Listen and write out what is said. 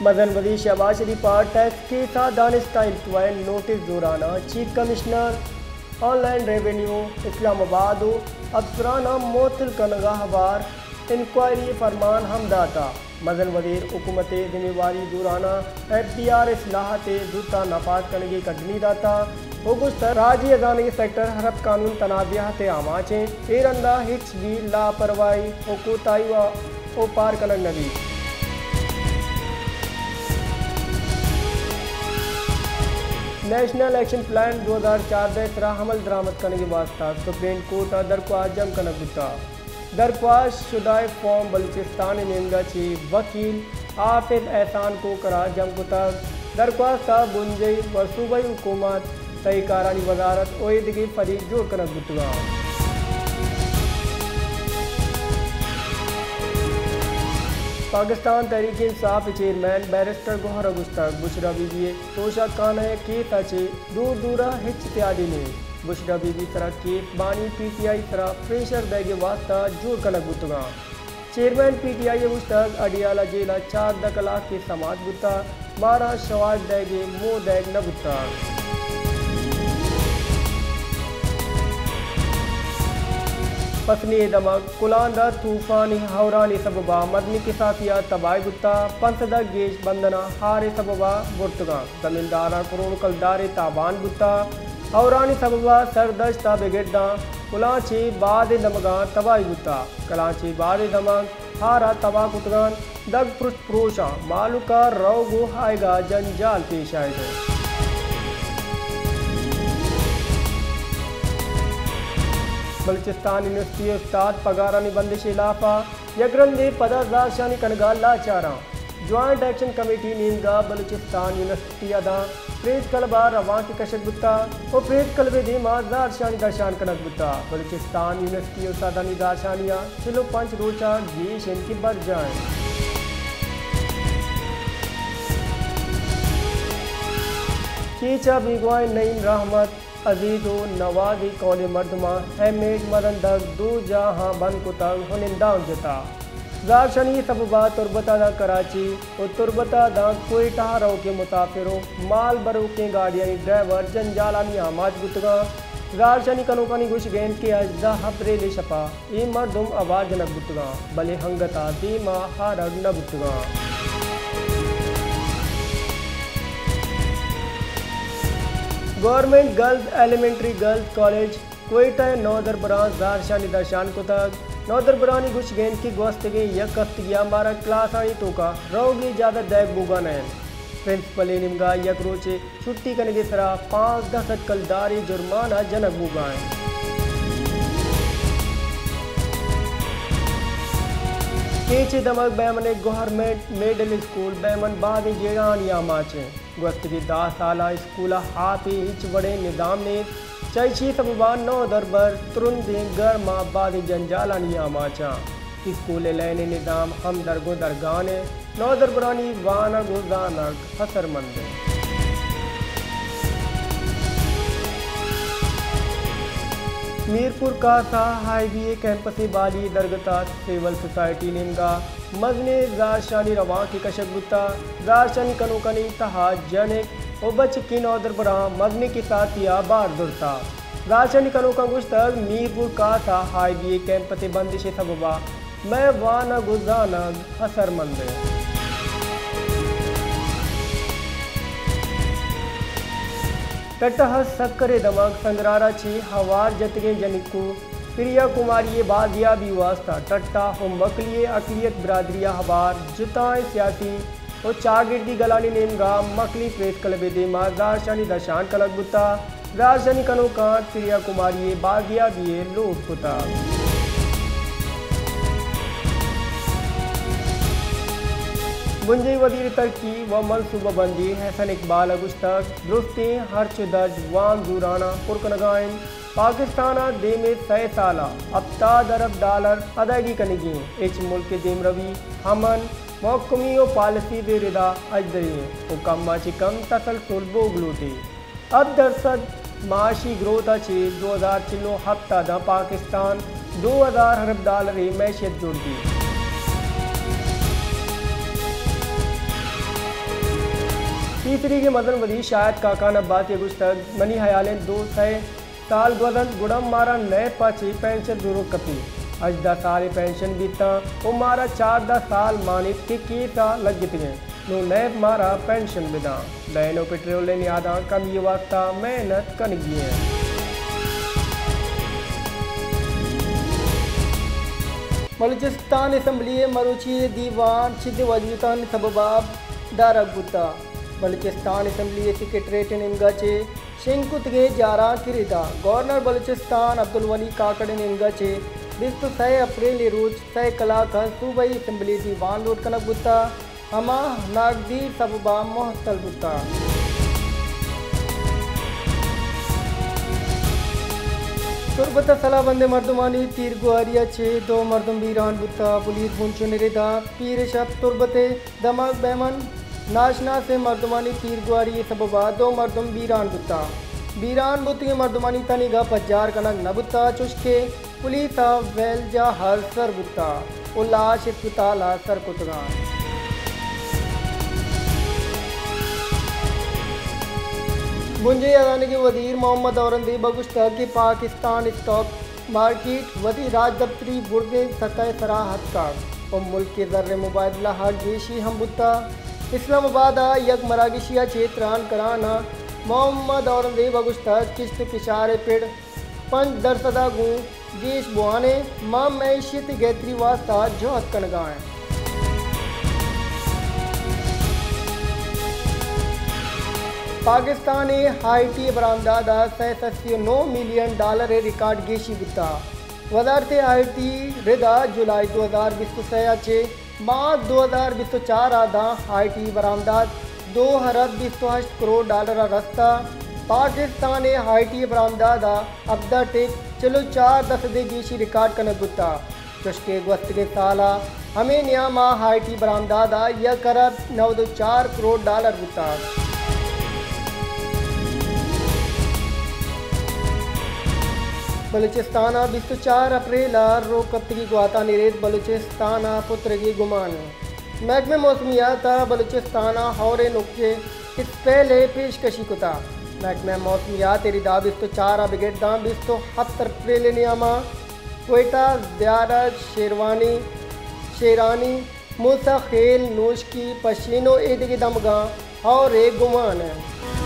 مزن وزیر شہباز شریف ءَ ٹیکس کیس ءَ دانستا انکوائری نوٹس زورانا، چیف کمشنر، ان لینڈ ریونیو اسلام آباد ءُ افسران ءَ معطل کنگ ءَ ہوار انکوائری فرمان ہم داتا۔ مزن وزیر حکومت ءِ ذمہ واری زورانا، ایف بی آر اصلاحات ءِ زوت ءَ نفاذ کنگ ءِ کڈنی داتا ءُ گوشتا، راجی ہزانگ سیکٹر ہرپ قانون تنازعات ءِ آماچ انت، اے رندا ہچ بھی لاپرواہی ءُ کوتاہی ءَ اوپار کنگ نہ بیت۔ نیشنل ایکشن پلان دو ہزار چاردہ ءِ سرا عمل درآمد کنگ ءِ واستہ سپریم کورٹ ءَ درخواست جم کنگ بوتا۔ درخواست شدہ ءِ فارم بلوچستان ءِ نیمگا چہ وکیل حافظ احسان کوکر ءَ جم کتگ۔ درخواست ءَ بنجاہی ءُ صوبائی حکومت سہی کارانی وزارت ءُ ایدگہ فریق جوڑ کنگ بوتگاں۔ پاکستان تحریک انصاف ءِ چیئرمین بیرسٹر گوہر ءَ گوشتگ، بشریٰ بی بی ءِ توشہ خانہ ءِ کیس ءَ چہ دور دور ءَ ہچ سیادی نیست۔ بشریٰ بی بی سرا کیس بانی پی ٹی آئی سرا پریشر دئیگ ءِ واستہ جوڑ کنگ بوتگاں۔ چیئرمین پی ٹی آئی ءَ گوشتگ، اڈیالہ جیل ءَ چاردہ کلاک ءِ سماعت بوتگ، مارا شواہد دئیگ ءِ موہ دئیگ نہ بوتگ۔ پسنی ءِ دمگ کلاندا طوفانی ہورانی سبب ءَ مزنیں کساسے ءَ تباہی بوتگ، پنچ سد ءَ گیش بندناں ہار ءِ سبب ءَ برتگاں۔ زمینداراں کروڑ کلدارے تاوان بوتگ۔ ہورانی سبب ءَ سردشت ءَ بگر داں کلانچ ءِ بازیں دمگاں تباہی بوتگ۔ کلانچ ءِ بازیں دمگ ہار ءَ تباہ کتگ انت۔ دگ پرشت پروشاں مہلوک ءَ روگ ءُ آیگ ءَ جنجال پیش آیگ ءَ انت۔ بلوچستان یونیورسٹی ءِ استاد پگارانی بندش ءِ ہلاپ ءَ یک رندے پدا زہرشانی کنگ ءَ لاچاراں۔ جوائنٹ ایکشن کمیٹی نیمگ ءَ بلوچستان یونیورسٹی ءَ داں پریس کلب ءَ روانکے کشگ بوتگ ءُ پریس کلب ءِ دیم ءَ زہرشانی درشان کنگ بوتگ۔ بلوچستان یونیورسٹی ءِ استادانی زہرشانی ءَ چل ءُ پنچ روچ ءَ گیش انت کہ برجاہ انت۔ کیچ ءَ بیگواہیں نعیم رحمت، عزیز ءُ نواز ءِ کہولیں مردماں ہیمریج مزن دگ دو جاہاں بند کتگ ءُ نندانک جتگ۔ زہرشانی ءِ سبب ءَ تربت ءَ داں کراچی ءُ تربت ءَ داں کوئٹہ ءَ روکیں مسافر ءُ مال بروکیں گاڑیانی ڈرائیور جنجالانی آماچ بوتگاں۔ زہرشانی کنوکانی گوشگ انت کہ ہژدہ اپریل ءِ شپ ءَ اے مردم ہوار جنگ بوتگاں، بلے انگت ءَ دیم ءَ آرگ نہ بوتگاں۔ Government girls elementary girls college Quetta ءِ نودربراں زہرشانی درشان کتگ۔ نودربرانی گوشگ انت کہ گوستگیں یک ہفتگی ءَ مارا کلاسانی توکا روگ ءِ اجازت دئیگ بوگا نہ انت۔ پرنسپل ءِ نیمگا یک روچے چھٹی کنگ ءِ سرا پانزدہ سد کلدارے جرمانہ جنگ بوگا انت۔ کیچ ءِ دمگ بہمن ءِ گورنمنٹ مڈل اسکول بہمن بازیں جیڑہانی آماچ انت۔ گوستگیں دہ سال ءَ اسکول ءَ آپ ءِ ہچ وڑیں نظام نیست۔ چہ ایشی ءِ سبب ءَ نودربر ترندیں گرم ءَ بازیں جنجالانی آماچ انت۔ اسکول ءِ لین ءِ نظام ہم درگوں درگان انت۔ نودربرانی وانگ ءُ زانگ ہسرمند انت۔ میرپور کاسا ہائی وے ءِ کیمپس ءِ بالی ءِ درگت ءَ سول سوسائٹی نیمگا مزنیں زہرشانی روانکے کشگ بوتگ۔ زہرشانی کنوکانی تہا جنک ءُ بچکیں نودربراں مزنیں کساسے ءَ بار زرتگ۔ زہرشانی کنوکاں گوشتگ، میرپور کاسا ہائی وے ءِ کیمپس ءِ بندش ءِ سبب ءَ مئے وانگ ءُ زانگ ہسرمند انت۔ ٹٹہ ءِ سکر ءِ دمگ سنگرارا چہ ہوار جتگیں جنکو پریا کماری ءِ بازیابی واستہ ٹٹہ ءُ مکلی ءِ اقلیت برادری ءَ ہوار جتائیں سیاسی ءُ چاگردی گلانی نیمگا مکلی پریس کلب ءِ دیما زہرشانی درشان کنگ بوتگ۔ زہرشانی کنوکاں پریا کماری ءِ بازیابی ءِ لوٹ کتگ۔ بنجاہی وزیر ترقی ءُ منصوبہ بندی احسن اقبال ءَ گوشتگ، درستیں ہرچ ءُ درج وام زوراناں پر کنگا انت۔ پاکستان ءَ دیمے سئے سال ءَ ہپتاد ارب ڈالر ادائیگی کنگی انت۔ ہچ ملک ءِ دیمروی امن، محکمی ءُ پالیسیز ءِ ردا اژدری انت ءُ کم ءَ چہ کم تسلسل بوگ لوٹیت۔ ہپت درسد معاشی گروتھ ءَ چہ دو ہزار چل ءُ ہپت ءَ داں پاکستان دو ہزار ارب ڈالر ءِ معیشت جوڑ بیت۔ پیسریگیں مزن وزیر شاہد خاقان عباسی ء گوشتگ، منی ہیال انت دو سئے سال گوزنت گڑا مارا نیپ ء چہ پنشن زوروک کپیت۔ ہژدہ سال ء پنشن بیتاں و مارا چاردہ سال مان ایت کہ کیس ء لگتگیں۔ نوں نیب مارا پنشن بداں۔ بین و پٹرول ء نیاداں کمی ء واستہ محنت کنگی انت۔ بلوچستان اسمبلی ء مروچی ء دیوان چد ء وجوتانی سبب ء دارگ بوتگ۔ بلوچستان اسمبلی ء سیکرٹریٹ ء نیمگ ء چہ شنگ کتگیں جاراں کہ ردا گورنر بلوچستان عبدالولی کاکڑ ء نیمگ ء چہ بیست ء سئے اپریل ء روچ سئے کلاک ء صوبائی اسمبلی دیوان لوٹ کنگ بوتگ، ہما ناگزیر سبب ء معطل بوتگ۔ تربت ء سلاہ بندیں مردمانی تیرگواری ء چہ دو مردم بیران بوتگ، پولیس بنچن ء ردا پیر شپ تربت ء دمگ بہمن ناشناسیں مردمانی تیرگواری ء سبب ء دو مردم بیران بوتگ۔ بیران بوتگیں مردمانی تنیگا پجار کنگ نہ بوتگ، چوشکہ پولیس ء ویلجا ہر سر بوتگ و لاش اسپتال ء سر کتگ انت۔ بنجاہی ہزانگ ء وزیر محمد اورنگزیب ء گوشتگ کہ پاکستان اسٹاک مارکیٹ وتی راجدپتری بردیں سطح ء سرا اتکگ و ملک ء زر ء مبادلہ ء گیشی ہم بوتگ۔ اسلام آباد ء یک مراگشی ء چہ تران کنان ء محمد اورنگزیب ء گوشتگ، کشت و کشار ء پڑ پنچ درسد ء گوں گیش بوان انت، ما معیشت ء گہتری واستہ جہد کنگا ایں۔ پاکستان ء آئی ٹی برآمدات ء سئے سد سی و نو ملین ڈالر ء ریکارڈ گیشی بوتگ۔ وزارت آئی ٹی ردا جولائی دو ہزار بیست و سئے ء چہ مارچ دو ہزار بیست و چار ء داں آئی ٹی برآمدات دو ارب بیست و ہشت کروڑ ڈالر ء رستہ۔ پاکستان ء آئی ٹی برآمدات ء ہبدہ ٹک چل و چار درسد ء گیشی ریکارڈ کنگ بوتگ۔ چوشکہ گوستگیں سال ء ہمے نیام ء آئی ٹی برآمدات ء یک ارب نود و چار کروڑ ڈالر بوتگ۔ بلوچستان ء بیست و چار اپریل ء روک کپتگی گواتانی رد بلوچستان ء پترگی گمان۔ محکمہ موسمیات ء بلوچستان ء ہوریں نکتے اسپیل ء پیشکشی کتگ۔ محکمہ موسمیات ء ردا بیست و چار ء بگر داں بیست و ہپت اپریل ء نیام ء کوئٹہ، زیارت، شیروانی، شیرانی، موسی خیل، نوشکی، پشین و ایدگہ دمگاں ہور ء گمان انت۔